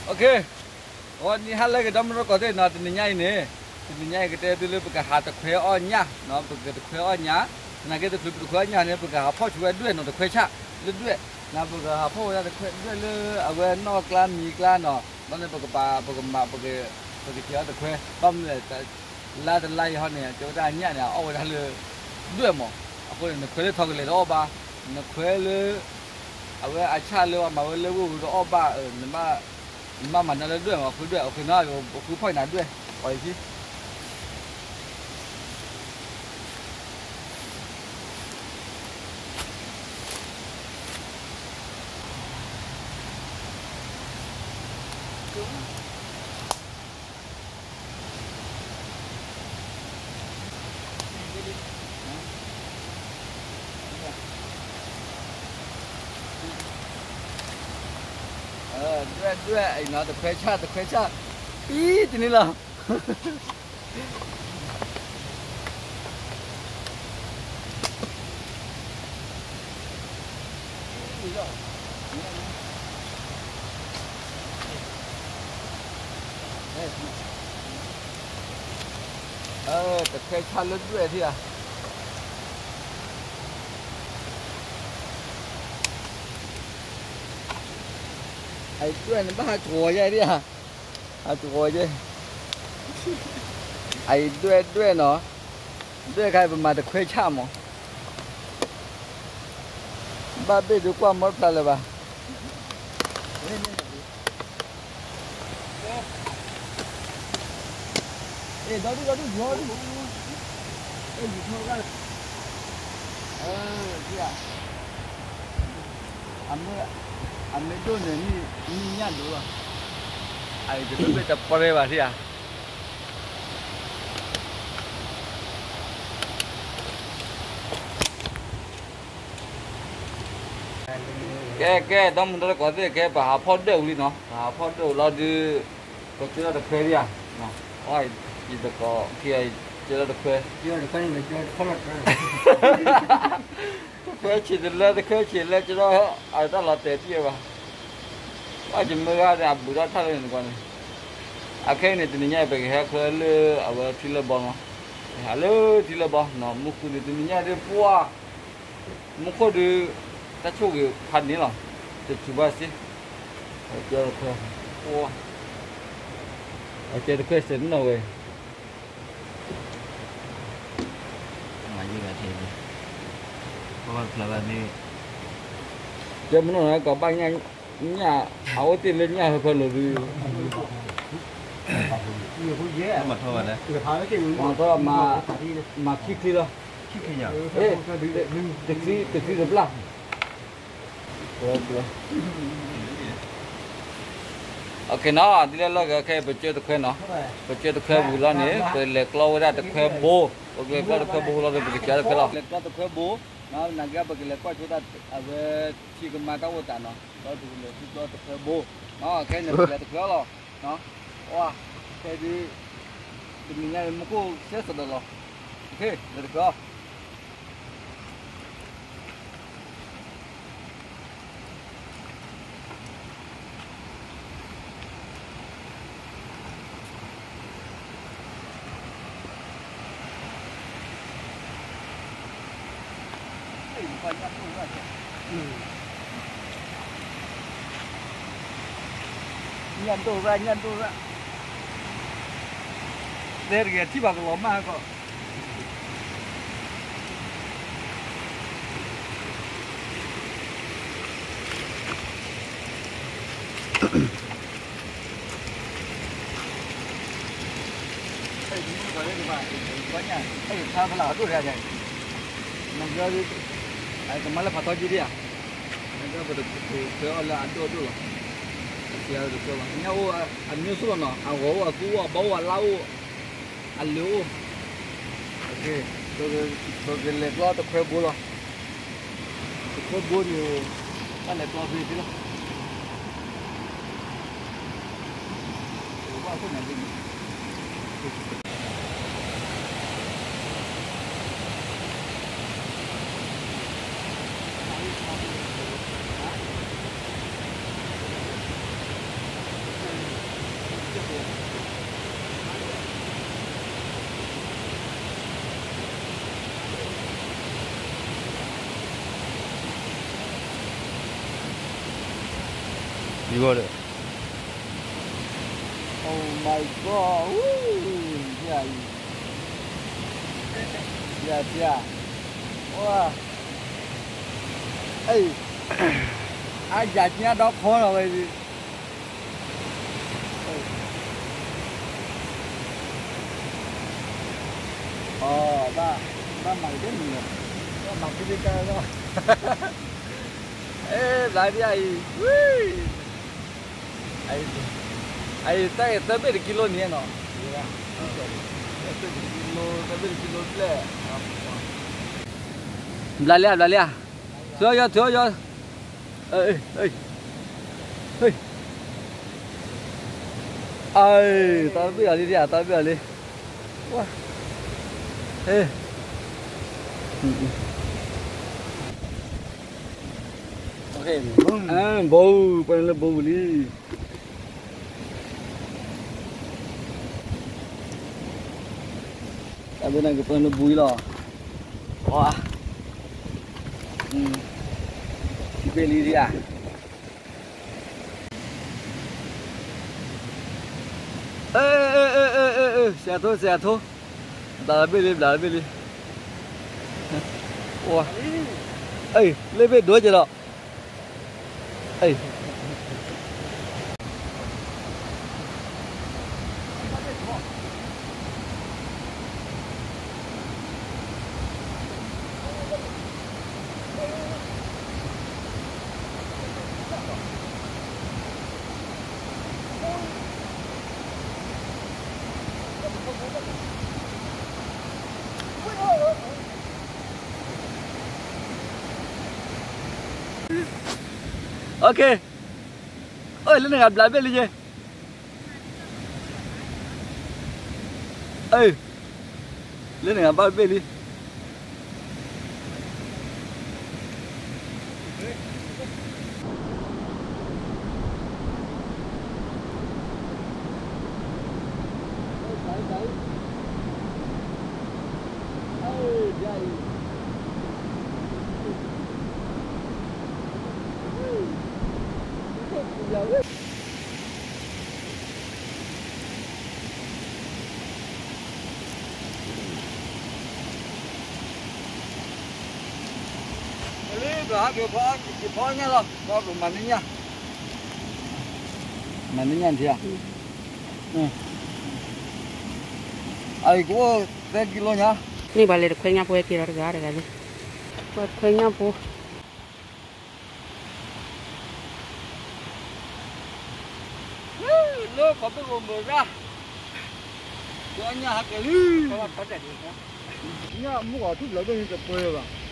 အဂီၤနံၤဟါလၢအဂ့ၤ ဒီမုၢ်ဒီတကိးသ့ၣ်နီၤ, တနံၤညါအံၤန့ၣ်, တနံၤညါအံၤကတဲသုလၢပကဟးတခွဲအီၣ်ညၣ်, ပကတခွဲအီၣ်ညၣ်, သနာ်က့တချုးပတခွဲအီၣ်ညၣ်န့ၣ် ပကဟးဖီၣ်ဆူၣ်ဝဲဒွဲၣ်နီၤ, တခွဲဆၣ်လၢဒွဲၣ်, နပကဟးဖီၣ်ဝဲဒၣ်တခွဲဒွဲၣ်လၢအဝဲနီၣ်ကျါမံၤကျါနီၤ, ဘျီန့ၣ်ပကပာ် ပကမၤ ပက ပကစဲးအီၤတခွဲ, ဘၣ်မနုၤလဲၣ် လါတလါအံၤဟီန့ၣ် ကၠီဝဲဒၣ်ညၣ်န့ၣ် အအီၣ်ဝဲဒၣ်လၢ ဒွဲၣ်မး, အဃိန့ၣ် နခွဲလၢထီကလဲာ်တအီၣ်ဘၣ်, နခွဲလၢ အဝဲအဆၣ်လၢပှၤမၤဝဲလၢဝ့ၢ်ပူၤတအီၣ်ဘၣ်, နဘၣ်မၤနၤလၢဒွဲၣ်မး, ဃုဒွဲၣ်, အဃိနီၤ ပဃုဖီၣ်နၤဒွဲၣ်, ပှၤအံၤ ဒွဲၣ်ဒွဲၣ်အံၤနီၤ, တခွဲဆၣ်တခွဲဆၣ်, အံၤတန့ၣ်လီၤ. တခွဲဆၣ်လၢဒွဲၣ်ထံၣ်ဧါ, အဒွဲၣ်န့ၣ်ဘၣ်ဟးကဝီၤယဲဒၣ်ဧါ, ဟးကဝီၤယဲ, အဒွဲၣ်ဒွဲၣ်နီၤ, ဒွဲၣ်ခါအံၤပမၤတခွဲဆၣ်မး, ဘၣ်ဘ့ၣ်ဒုးကွၢ်မီတဖျါလၢၤဘၣ်. အမ့ၢ်ဒိၣ်န့ၣ် မ့ၢ်ညၣ်ဒိၣ်လီၤ, အအံၤတဘ့ၣ်တပှဲၤဘၣ်ထံၣ်ဧါ. ကဲကဲ ဒီမုၢ်ဒီတကိးသ့ၣ် ကဲ ပဟးဖီၣ်ဒွဲၣ်ဝံၤလံနီၤ, ပဟးဖီၣ်ဒွဲၣ်ဝံၤလီၤဒုး, ပကၢထီၣ်တခွဲဒံဧါ, အံၤတကိးခံ ကၢထီၣ်တခွဲ, တခွဲဆံးတလၢ တခွဲဆံးလၢ ကၢထီၣ်အတၢ်လီၤတဲာ်တံၢ်ဘၣ်, ဘၣ်ယမုၢ်ဂၤန့ၣ် အဘူးဒီးထၣ်လၢန့ၣ်တကွၢ်န့ၣ်, အခဲအံၤန့ၣ် တနံၤညါအံၤ ပကဟဲချၢလၢအဝဲထံလၢဘီနီၤ, ဟးလၢထံလၢဘီနီၤ, မူခိၣ်န့ၣ် တနံၤညါဒုးပှၢ် မူခိၣ်ဒုး တၢ်ဆိၣ်ဂ့ၤဖးန့ၣ်လီၤ, တစူၤဘၣ်စ့ၢ်, ကၢတခွဲ, ကၢတခွဲစဲးနီၣ်ဝဲ, မၤယိၣ်ဂၤထဲန့ၣ်, ကၢမနီၣ်ကီးဘၣ်ညၣ်, ညၣ်, အအိၣ်တ့ၢ်လၢညၣ်ဟၢဖၢလိာ်ဒုး, မၤထီၣ်ဘၣ်လဲၣ်, မၤထီၣ်, မၤခံချံလီၤ, တချံတဘျၣ် အနီၤ ဒ်လဲၣ်လီၤ ခဲအံၤ ပကၢတခွဲနီၤ, ပကၢတခွဲဝံၤလီၤန့ၣ် ပလဲၤကျီဝဲဒၣ်တခွဲဘိ, ပကလဲၤကျီတခွဲဘိလီၤဒီး ပကစးတခွဲလီၤ, လဲၤကျီတခွဲဘိ, နာ်က့ ပကလဲၤကွၢ်ဆိတၢ် အဝဲ ထံကမၤတၢ်အိၣ်သးနီၤ, ဒီးပကလဲၤဃုကျီတခွဲဘိ, ခဲအံၤန့ၣ် ပလဲၤတခွဲလီၤ, အ, ခဲအံၤဒုး တနံၤညါအံၤ မူခိၣ်စဲးစဒီးလီၤ, လဲၤတခွဲလီၤ. ညၣ်ဒိၣ်ရၣ် ညၣ်ဒိၣ်ရၣ်, တဲတဂ့ၤ ထံၣ်ဘၣ်ကလီၤမၢ်ကီး နကမၤလၢဖးထီကံဒံဧါ, နကပတခွဲအီၤလၢအဒိၣ်အဒိၣ်လီၤ, အစံးတခွဲဘၣ်, ညၣ်အိၣ်, အမျိုးစုလီၤနီၤ, အဂီၤအိၣ်, အသူအိၣ်, အဘီအိၣ်, အလၢအိၣ်, ပကလဲၤကျီတခွဲဘိလီၤ, တခွဲဘိန့ၣ် ဘၣ်လဲၤကျီဖဲသ့လီၤ. Oh my God, အံၤ, ဝါ, အါယၤက့ဒီခီလီၤဝဲ, ဘၣ်မၤက့ၤန့ၣ်လီၤ, ဘၣ်မၤက့ၤကါလီၤ, ဘျါဒံးအံၤ, ဝံ, အံၤတၢ်ဂ့ၤသၢဘ့ၣ်တကံလိန့ၣ်နီၤ, သၢဘ့ၣ်တကံလိ, သၢဘ့ၣ်တကံလိဘျဲၣ်, ဘျါလံဧါ, ဘျါလံဧါ, ထုးအီၤယီၤ, ထုးအီၤယီၤ, အ့, အ့, တၢ်ဘ့ၣ်အီၤလံ, တၢ်ဘ့ၣ်အီၤလံ, ဝါ, အ့, ဘိ, ပှၤလၢဘိပူၤလံ. တၢ်ဘ့ၣ်န့ၣ်ကပှဲၤလၢဘူအံၤလီၤ. ဝါ, ထံဘ့ၣ်လံဒံးဧါ. အ့, စဲးထိ စဲးထိ, ဘျးလီၤဘ့ၣ်လံ ဘျးလီၤဘ့ၣ်လံ. ဝါ, လ့ၣ်ဘ့ၣ်ဒိၣ်ကဲလီၤ. အ့, လၢန့ၣ်ဂၤဘျးဘ့ၣ်လံယဲ. အ့, လၢန့ၣ်ဂၤဘၣ်ဘ့ၣ်လံ. လၢဘျီဟဲက့ၤဖီညၣ်လီၤ, ဘၣ်ပမၤန့ၢ်ညၣ်, မၤန့ၢ်ညၣ်ထံဧါ, အကအိၣ်သၢကံလိညါ, န့ၢ်ဘၣ်လဲၤတခွဲညၣ်ဖိဟဲက့ၤဒီးတဂၤတဂၤလံ, ပှၤတခွဲညၣ်ဖိ လၢခီဖျိကမုာ်ရၣ်, ကညၣ်ဟဲက့ၤလံ, ညၣ်မုၢ်ဂီၤထူၣ်ဘျီဘ့ၣ်န့ၣ်တပှဲၤဘၣ်.